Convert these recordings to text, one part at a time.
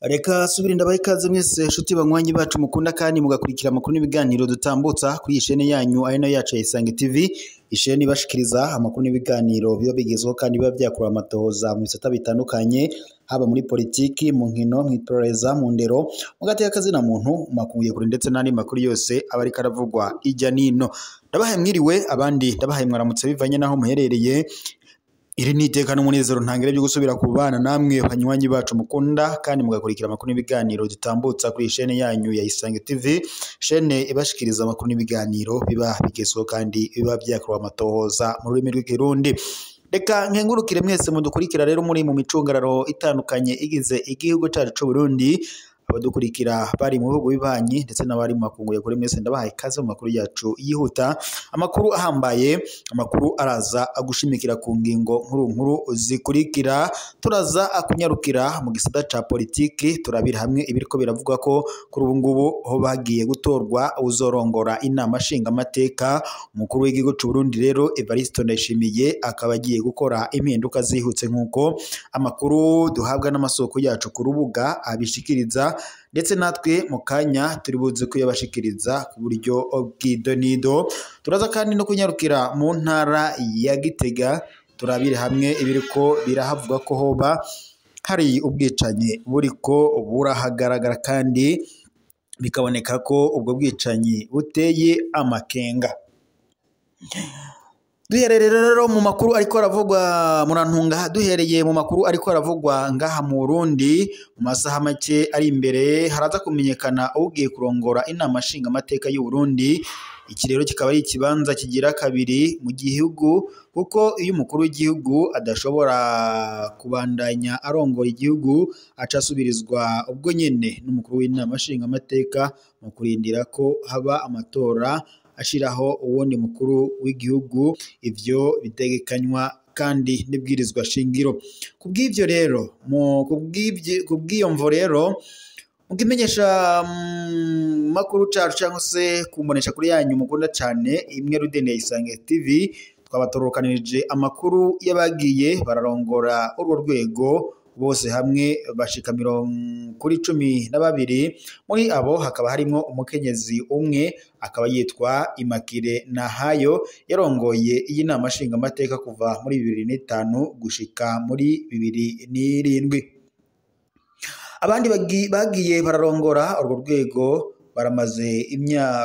Reka subira ndabaha ikaze mwese nshuti banywanyi bacu mukunda kandi mugakurikira amakuru n'ibiganiro dutambutsa kuri iyi shene yanyu ari nayo yacu ya Isange TV, ishene ibashikiriza amakuru n'ibiganiro biba bigezweho kandi biba byakura amatohoza mu bisata bitandukanye, haba muri politiki, mu nkino, mu iperereza, mu ndero, mu gateka kazina muntu, mu makungu kure ndetse n'andi makuru yose aba ariko aravugwa ijya nino. Ndabahaye mwiriwe, abandi ndabahaye mwaramutse bivanye n'aho muherereye. Iri ni iteka n'umunezero ntangere byo gusubira ku bana namwe banywanyi bacu mukunda kandi mugakurikira amakuru n'ibiganiro dutambutsa kuri shene yanyu ya Isange TV, shene ibashikiriza amakuru n'ibiganiro biba bigezweho kandi biba byakorwa amatohoza mu rurimi rw'Ikirundi. Reka nkengurukire mwese mudukurikira rero muri mu micungararo itandukanye igize igihugu cyacu c'u Burundi, abadukurikira bari mu bihugu bibanyi ndetse n'abari mu makungu ya kure, mwese ndabahaye ikaze mu makuru yacu yihuta, amakuru ahambaye, amakuru araza agushimikira ku ngingo nkuru nkuru zikurikira. Turaza akunyarukira mu gisata ca politiki, turabira hamwe ibiriko biravugwa ko kuri ubu ngubu ho bagiye gutorwa uzorongora inama nshingamateka. Umukuru w'igihugu c'u Burundi rero Evariste Ndayishimiye akaba agiye gukora impinduka zihutse nk'uko amakuru duhabwa n'amasoko yacu ku rubuga abishikiriza, ndetse natwe mu kanya turi buze kuyabashikiriza ku buryo bw'idonido. Turaza kandi no kunyarukira mu ntara ya Gitega, turabire hamwe ibiriko birahavugwa ko hoba hari ubwicanyi buriko burahagaragara kandi bikaboneka ko ubwo bwicanyi buteye amakenga. Duherereye rero mu makuru ariko aravugwa, murantunga, duhereye mu makuru ariko aravugwa ngaha mu Burundi, mu masaha make ari imbere haraza kumenyekana ugiye kurongora inama nshingamateka y'u Burundi. Iki rero kikaba ari ikibanza kigira kabiri mu gihugu, kuko iyo umukuru w'igihugu adashobora kubandanya arongora igihugu aca asubirizwa ubwo nyene n'umukuru w'inama nshingamateka mu kurindira ko haba amatora ashiraho uwundi mukuru w'igihugu. Ivyo bitegekanywa kandi n'ibwirizwa shingiro. Kubw'ivyo rero, kubw'iyo mvo rero, mukimenyesha makuru cacu cyangwa se kumbonesha kuri yanyu mukunda cane imwe rudende ya Isange TV, twabatorokanirije amakuru y'abagiye bararongora urwo rwego bose hamwe bashika 12. Muri abo hakaba harimo umukenyezi umwe akaba yitwa Immaculée Nahayo, yarongoye iyi nama nshingamateka kuva muri 2005 gushika muri 2007. Abandi bagiye bararongora urwo rwego baramaze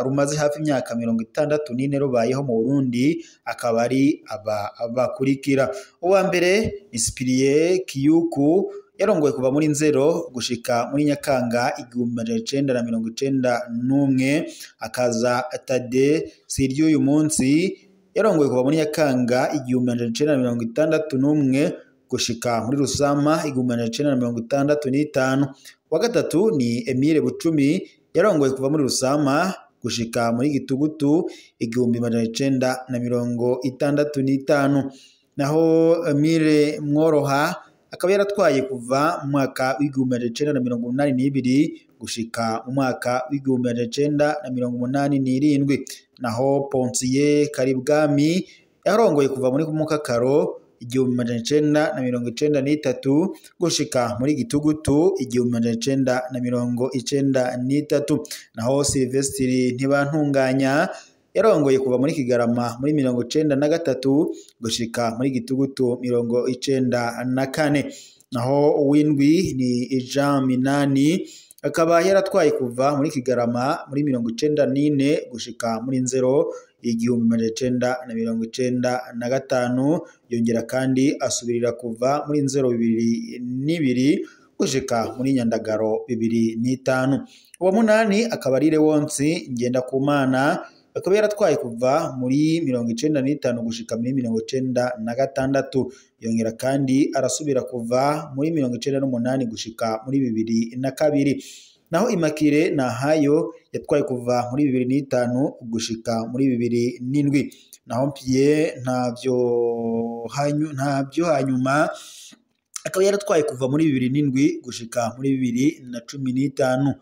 rumaze hafi imyaka 64 rubayeho mu Burundi, akaba ari aba bakurikira. Uwa mbere ni Cyprien Kiyuku, yarongoye kuva muri Nzero gushika muri Nyakanga 1991. Akaza Tade Siryuyu munsi, yarongoye kuva muri Nyakanga 1961 gushika muri Rusama 1965. Wa gatatu ni Emile Bucumi, yarongoye kuva muri Rusama gushika muri Gitugutu 1965. Naho Emile Mworoha akaba yaratwaye kuva mu mwaka w'1982 gushika mu mwaka w'1987. Naho Ponsier Karibwami yarongoye kuva muri Mukakaro 1993 gushika muri Gitugutu 1993. Naho Sylvestre Ntibantunganya yarongoye kuva muri Kigarama muri 1993 gushika muri Gitugutu 1994. Naho uwindwi ni Jean Minani, akaba yaratwaye kuva muri Kigarama muri 1994 gushika muri Nzero 1995, yongera kandi asubirira kuva muri Nzero 2002 gushika muri Nyandagaro 2005. Uwa munani akaba ari Lewonsi Ngendakumana, akaba yaratwaye kuva muri 1995 gushika muri 1996, yongera kandi arasubira kuva muri 1998 gushika muri 2002. Naho Immaculée Nahayo yatwaye kuva muri 2005 gushika muri 2007. Naho Pierre ntavyo hanyuma akaba yaratwaye kuva muri 2007 gushika muri 2015.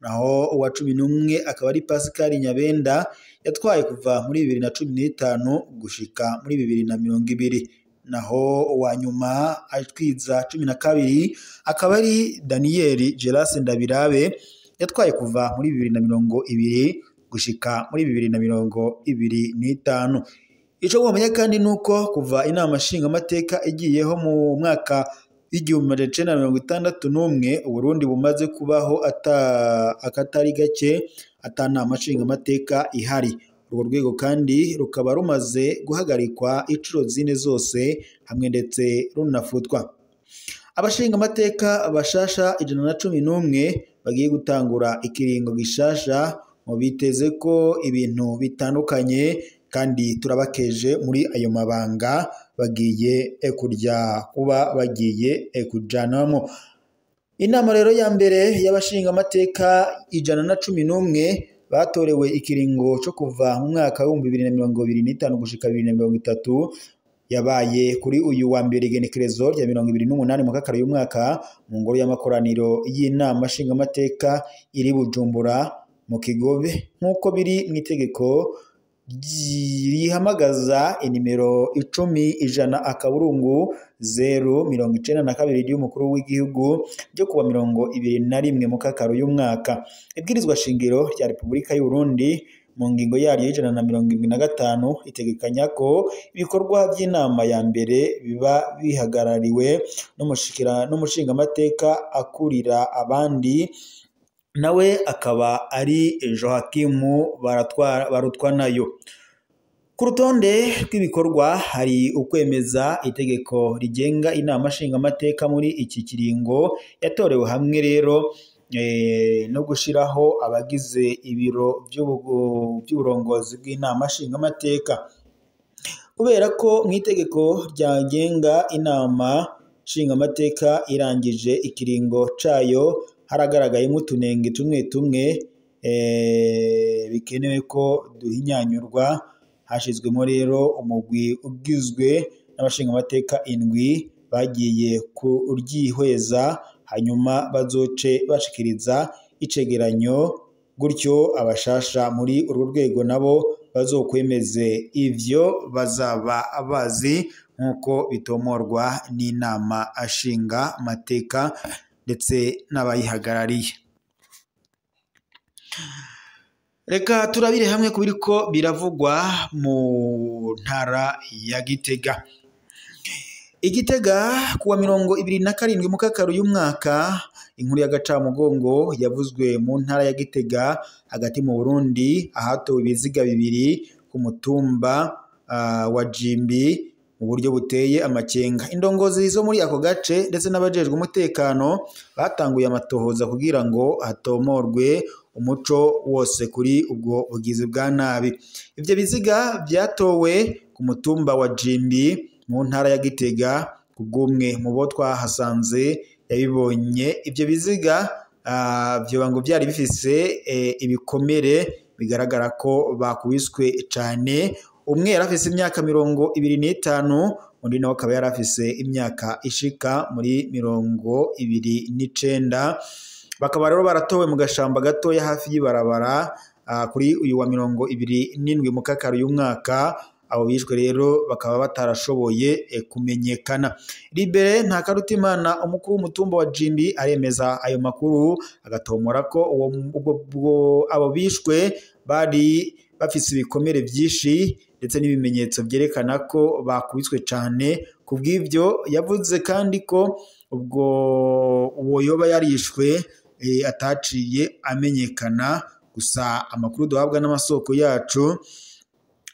Naho uwa 11 akaba ari Pascal Nyabenda yatwaye kuva muri 2015 gushika muri 2020. Naho uwa nyuma atwiza 12 akaba ari Daniel Geras Ndabirabe yatwaye kuva muri 2020 gushika muri 2025. Ico womenya kandi nuko kuva inama nshingamateka igiyeho mu mwaka 1961 Uburundi bumaze kubaho akatari gake ata nama nshingamateka ihari. Urwo rwego kandi rukaba rumaze guhagarikwa incuro zine zose hamwe ndetse runafutwa. Abashingamateka bashasha 111 bagiye gutangura ikiringo gishasha, mu biteze ko ibintu bitandukanye kandi turabakeje muri ayo mabanga bagiye kurya kuba bagiye kujanamo. Inama rero ya mbere y'abashingamateka 111 batorewe ikiringo cyo kuva mu mwaka wa 2025 gushika 2030 yabaye kuri uyu wa mbere igenekerezo rya 28 mu kakaro y'umwaka mu ngoro y'amakoraniro y'inama nshingamateka iri Bujumbura mu Kigobe, nk'uko biri mu itegeko rihamagaza inimero 10 100.092 ry'umukuru w'igihugu ryo kuwa 21 mu kakaro y'umwaka. Ibwirizwa shingiro rya Repubulika y'u Burundi mu ngingo yaryo 175 itegekanya ko ibikorwa by'inama ya mbere biba bihagarariwe n'umushingamateka akurira abandi, nawe akaba ari Joachim Barutwanayo. Ku rutonde rw'ibikorwa hari ukwemeza itegeko rigenga inama nshingamateka muri iki kiringo yatorewe hamwe rero no gushiraho abagize ibiro by'uburongozi bw'inama nshingamateka. Kubera ko mu itegeko ryagenga inama nshingamateka irangije ikiringo cayo haragaragayemo utunenge tumwe tumwe bikenewe ko duhinyanyurwa, hashizwemo rero umugwi ugizwe n'abashingamateka 7 bagiye kuryihweza, hanyuma bazoce bashikiriza icegeranyo, gutyo abashasha muri urwo rwego nabo bazokwemeze ivyo bazaba bazi nk'uko bitomorwa n'inama nshingamateka ndetse n'abayihagarariye. Reka turabire hamwe ku biriko biravugwa mu ntara ya Gitega. Igitega kuwa 27 mu kakaro y'umwaka, inkuru y'agacamugongo yavuzwe mu ntara ya Gitega hagati mu Burundi, ahatowe ibiziga 2 ku mutumba wa Jimbi mu buryo buteye amakenga. Indongozi zo muri ako gace ndetse n'abajejwe umutekano batanguye amatohoza kugira ngo hatomorwe umuco wose kuri ubwo bugizi bwa nabi. Ivyo biziga byatowe ku mutumba wa Jimbi mu ntara ya Gitega, kubw'umwe mu bo twahasanze yabibonye. Ivyo biziga vyoba ngo byari bifise ibikomere bigaragara ko bakubiswe cane. Umwe yarafise imyaka 25, undi nawe akaba yarafise imyaka ishika muri 29. Bakaba rero baratowe mu gashamba gatoya hafi y'ibarabara kuri uyu wa 27 mu kakaro y'umwaka. Abo bishwe rero bakaba batarashoboye kumenyekana. Libere Ntakarutimana, umukuru w'umutumba wa Jimbi, aremeza ayo makuru, agatomora ko abo bishwe bari bafise ibikomere byinshi ndetse n'ibimenyetso byerekana ko bakubiswe cane. Kubw'ivyo yavuze kandi ko ubwo uwo yoba yarishwe ataciye amenyekana. Gusa amakuru duhabwa n'amasoko yacu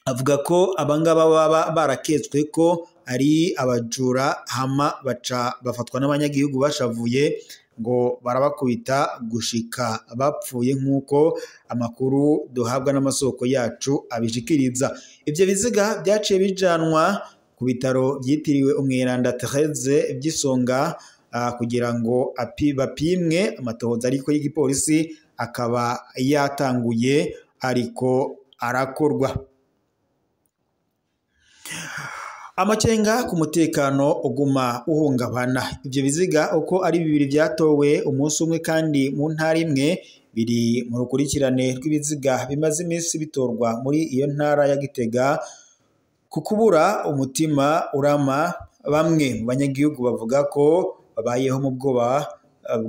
avuga ko abangaba baba baraketswe ko ari abajura, hama baca bafatwa n'abanyagihugu bashavuye ngo barabakubita gushika bapfuye, nk'uko amakuru duhabwa n'amasoko yacu abishikiriza. Ivyo biziga byaciye bijanwa ku bitaro byitiriwe Umweranda Therese by'Isonga kugira ngo bapimwe. Amatohoza ariko y'igipolisi akaba yatanguye ariko arakorwa. Amakenga ku mutekano uguma uhungabana. Ivyo biziga uko ari bibiri byatowe umunsi umwe kandi mu ntara imwe Biri mu rukurikirane rw'ibiziga bimaze iminsi bitorwa muri iyo ntara ya Gitega ku kubura umutima urama. Bamwe mu banyagihugu bavuga ko babayeho mu bwoba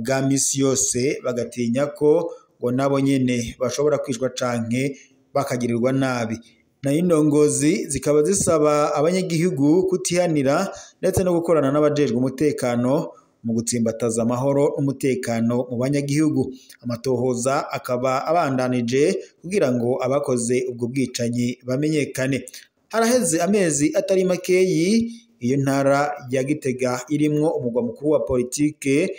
bwa misi yose, bagatinya ko ngo nabo nyene bashobora kwicwa canke bakagirirwa nabi. Nayo indongozi zikaba zisaba abanyagihugu kutihanira ndetse no gukorana n'abajejwe umutekano mu gutsimbataza amahoro n'umutekano mu banyagihugu. Amatohoza akaba abandanije kugira ngo abakoze ubwo bwicanyi bamenyekane. Haraheze amezi atari makeyi iyo ntara ya Gitega irimwo umugwa mukuru wa politike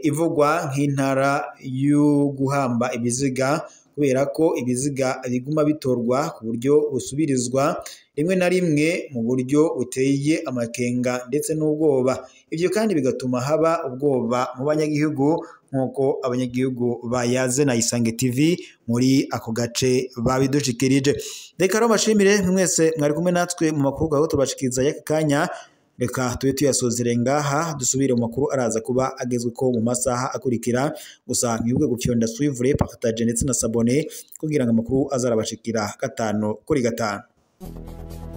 ivugwa nk'intara yo guhamba ibiziga, kubera ko ibiziga biguma bitorwa ku buryo busubirizwa rimwe na rimwe mu buryo buteye amakenga ndetse n'ubwoba. Ivyo kandi bigatuma haba ubwoba mu banyagihugu, nk'uko abanyagihugu bayaze na Isange TV muri ako gace babidushikirije. Reka rero mbashimire mwese mwari kumwe natwe mu makuru gahoro tubashikiriza y'aka kanya. Reka tube tuyasozere ngaha, dusubire mu makuru araza kuba agezweko mu masaha akurikira. Gusa mwibuke gufyonda suivre, partage ndetse na s'abonner kugira ngo amakuru azarabashikira 5 kuri 5.